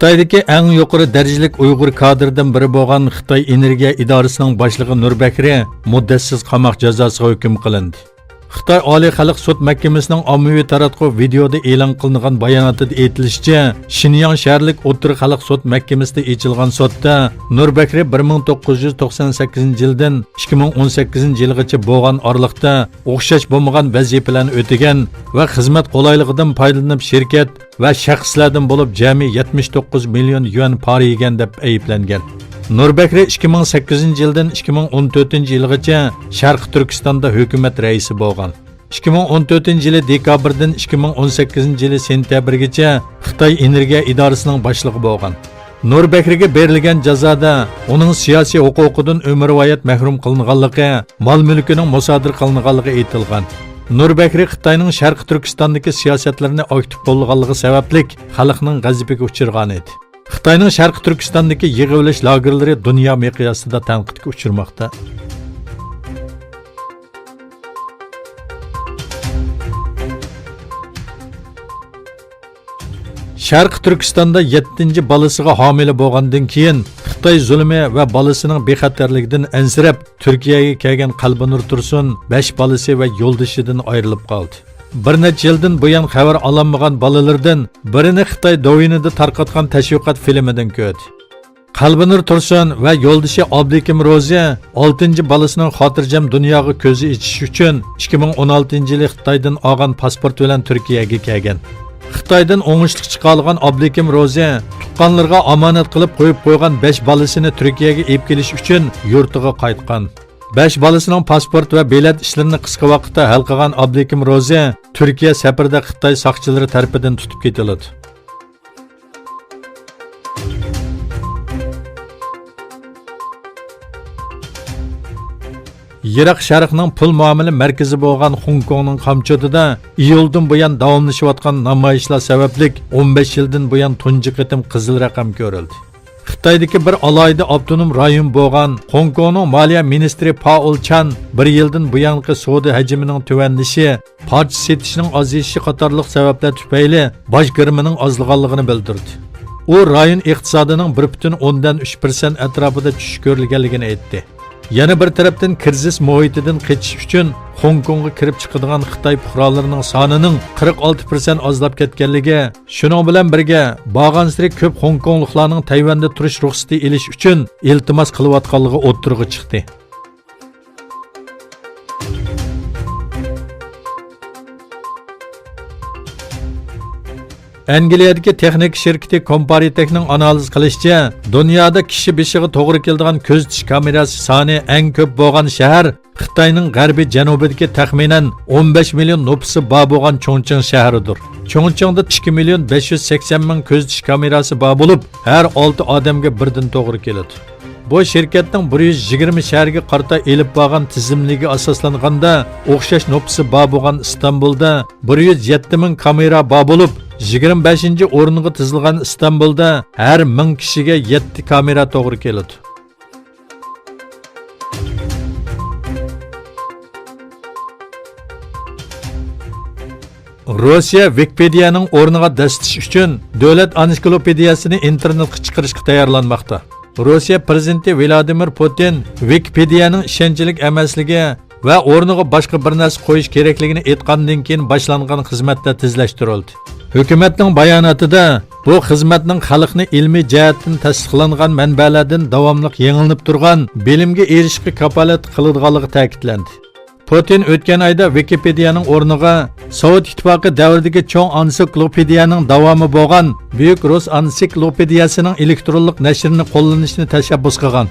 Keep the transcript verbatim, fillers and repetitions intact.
خىتايدىكى ئەڭ يۇقىرى دەرىجىلىك ئۇيغۇر كادىردىن بىرى بولغان خىتاي ئېنېرگىيە ئىدارىسىنىڭ باشلىقى نۇر بەكرى مۇددەتسىز قاماق جازاسىغا ھۆكۈم قىلىندى. خىتاي ئالىي خەلق سوت مەھكىمىسىنىڭ ئاممىۋى تاراتقۇ ۋىدېيودا ئېلان قىلىنغان باياناتىدا ئېيتىلىشىچە، شىنياڭ شەھەرلىك ئوتتۇرا خەلق سوت مەھكىمىسىدە ئېچىلغان سوتتا نۇر بەكرى بىر مىڭ توققۇز يۈز توقسان سەككىزىنچى يىلدىن ئىككى مىڭ ئون سەككىزىنچى يىلغىچە بولغان ئارىلىقتا ئوخشاش بولمىغان ۋەزىپىلەرنى ئۆتىگەن ۋە خىزمەت قولايلىقىدىن پايدىلىنىپ شىركەت ۋە شەخسلەردىن بولۇپ جەمئىي يەتمىش توققۇز مىليون يۈەن پارا يېگەن دەپ ئەيىبلەنگەن. نۇر بەكرى ئىككى مىڭ سەككىزىنچى يىلدىن ئىككى مىڭ ئون تۆتىنچى يىلغىچە شەرقىي تۈركىستاندا ھۆكۈمەت رەئىسى بولغان. ئىككى مىڭ ئون تۆتىنچى يىلى دېكابىردىن ئىككى مىڭ ئون سەككىزىنچى يىلى سېنتەبىرگىچە خىتاي ئېنېرگىيە ئىدارىسىنىڭ باشلىقى بولغان. نۇر بەكرىگە بېرىلگەن جازادا ئۇنىڭ سىياسىي ھوقۇقىدىن ئۆمۈرۋايەت مەھرۇم قىلىنغانلىقى، مال-مۈلكىنىڭ مۇسادىرە قىلىنغانلىقى ئېيتىلغان. نۇر بەكرى خىتاينىڭ شەرقىي تۈركىستاندىكى سىياسەتلىرىنى ئاكتىپ قوللىغانلىقى سەۋەبلىك خەلقنىڭ غەزىپىگە ئۇچرىغانىدى. خىتاينىڭ شەرقىي تۈركىستاندىكى يىغىۋېلىش لاگېرلىرى دۇنيا مىقياسىدا تەنقىدكە ئۇچرىماقتا. شەرقىي تۈركىستاندا يەتتىنچى بالىسىغا ھامىلە بولغاندىن كېيىن، خىتاي زۇلۇمى ۋە بالىسىنىڭ بىخەتەرلىكىدىن ئەنسىرەپ، تۈركىيەگە كەلگەن قەلبىنۇر تۇرسۇن بەش بالىسى ۋە يولدىشىدىن ئايرىلىپ قالدى. بىر نەچچە يىلدىن بۇيان خەۋەر ئالانمىغان بالىلىرىدىن بىرىنى خىتاي دوۋيىنىدا تارقاتقان تەشۋىقات فىلىمىدىن كۆردى. قەلبىنۇر تۇرسۇن ۋە يولدىشى ئابلىكىم روزى ئالتىنچى بالىسىنىڭ خاتىرجەم دۇنياغا كۆزى ئېچىشى ئۈچۈن ئىككى مىڭ ئون ئالتىنچى يىلى خىتايدىن ئالغان پاسپورت بىلەن تۈركىيەگە كەلگەن. خىتايدىن ئوڭۇشلۇق چىقالىغان ئابلىكىم روزى تۇغقانلىرىغا ئامانەت قىلىپ قويۇپ قويغان بەش بالىسىنى تۈركىيەگە ئېلىپ كېلىش ئۈچۈن يۇرتىغا قايتقان. بەش بالىسىنىڭ پاسپورت ۋە بېلەت ئىشلىرىنى قىسقا ۋاقىتتا ھەل قىلغان ئابلىكىم روزى تۈركىيە سەپىرىدە خىتاي ساقچىلىرى تەرىپىدىن تۇتۇپ كېتىلىدۇ. يىراق شەرقنىڭ پۇل مۇئامىلە مەركىزى بولغان خوڭكوڭنىڭ قامچۇتىدا ئىيۇلدىن بۇيان داۋاملىشىۋاتقان نامايىشلار سەۋەبلىك ئون بەش يىلدىن بۇيان تۇنجى قېتىم قىزىل رەقەم كۆرۈلدى. خىتايدىكى بىر ئالاھىدە ئاپتونوم رايون بولغان خوڭكوڭنىڭ مالىيە مىنىستىرى پائول چان بىر يىلدىن بۇيانقى سودا ھەجمىنىڭ تۆۋەنلىشى، پارچە سېتىشنىڭ ئازىيىشى قاتارلىق سەۋەبلەر تۈپەيلى باج كىرىمىنىڭ ئازلىغانلىقىنى بىلدۈردى. ئۇ رايون ئىقتىسادىنىڭ بىر پۈتۈن ئوندىن ئۈچ پىرسەنت ئەتراپىدا چۈشۈش كۆرۈلگەنلىكىنى ئېيتتى. يەنە بىر تەرەپتىن، كىرىزىس مۇھىتىدىن قېچىش ئۈچۈن خوڭكوڭغا كىرىپ چىقىدىغان خىتاي پۇقرالىرىنىڭ سانىنىڭ قىرىق ئالتە پىرسەنت ئازلاپ كەتكەنلىكى، شۇنىڭ بىلەن بىرگە، بارغانسېرى كۆپ خوڭكوڭلۇقلارنىڭ تەيۋەندە تۇرۇش رۇخسىتى ئېلىش ئۈچۈن ئىلتىماس قىلىۋاتقانلىقى ئوتتۇرىغا چىقتى. ئەنگلىيەدىكى تېخنىكا شىركىتى كومپارىتېكنىڭ ئانالىز قىلىشىچە، دۇنيادا كىشى بېشىغا توغرا كېلىدىغان كۆزىتىش كامېراسى سانى ئەڭ كۆپ بولغان شەھەر خىتاينىڭ غەربىي جەنۇبىدىكى تەخمىنەن ئون بەش مىليون نوپۇسى بار بولغان چۇڭچىڭ شەھىرىدۇر. چۇڭچىڭدا ئىككى مىليون بەش يۈز سەكسەن مىڭ كۆزىتىش كامېراسى بار بولۇپ، ھەر ئالتە ئادەمگە بىردىن توغرا كېلىدۇ. بۇ شىركەتنىڭ بىر يۈز يىگىرمە شەھەرگە قارىتا ئېلىپ بارغان تىزىملىكىگە ئاساسلانغاندا، ئوخشاش نوپۇسى بار بولغان ئىستانبۇلدا بىر يۈز يەتتە مىڭ كامېرا بار بولۇپ، يىگىرمە بەشىنچى ئورۇنغا تىزىلغان ئىستانبۇلدا ھەر مىڭ كىشىگە يەتتە كامېرا توغرا كېلىدۇ. روسىيە ۋىكىپېدىيەنىڭ ئورنىغا دەسسىتىش ئۈچۈن دۆلەت ئانسىكلوپېدىيەسىنى ئىنتېرنېتقا چىقىرىشقا تەييارلانماقتا. روسىيە پىرېزىدېنتى ۋلادىمىر پۇتىن ۋىكىپېدىيەنىڭ ئىشەنچلىك ئەمەسلىكى ۋە ئورنىغا باشقا بىر نەرسە قويۇش كېرەكلىكىنى ئېيتقاندىن كېيىن باشلانغان خىزمەتلەر تېزلەشتۈرۈلدى. ھۆكۈمەتنىڭ باياناتىدا، بۇ خىزمەتنىڭ خەلقنى ئىلمىي جەھەتتىن تەستىقلانغان مەنبەلەردىن داۋاملىق يېڭىلىنىپ تۇرغان بىلىمگە ئېرىشىشكە كاپالەتلىك قىلىدىغانلىقى تەكىتلەندى. پۇتىن ئۆتكەن ئايدا ۋىكىپېدىيەنىڭ ئورنىغا سوۋېت ئىتتىپاقى دەۋرىدىكى چوڭ ئانسىكلوپېدىيەنىڭ داۋامى بولغان بۈيۈك رۇس ئانسىكلوپېدىيەسىنىڭ ئېلېكترونلۇق نەشرىنى قوللىنىشنى تەشەببۇس قىلغان.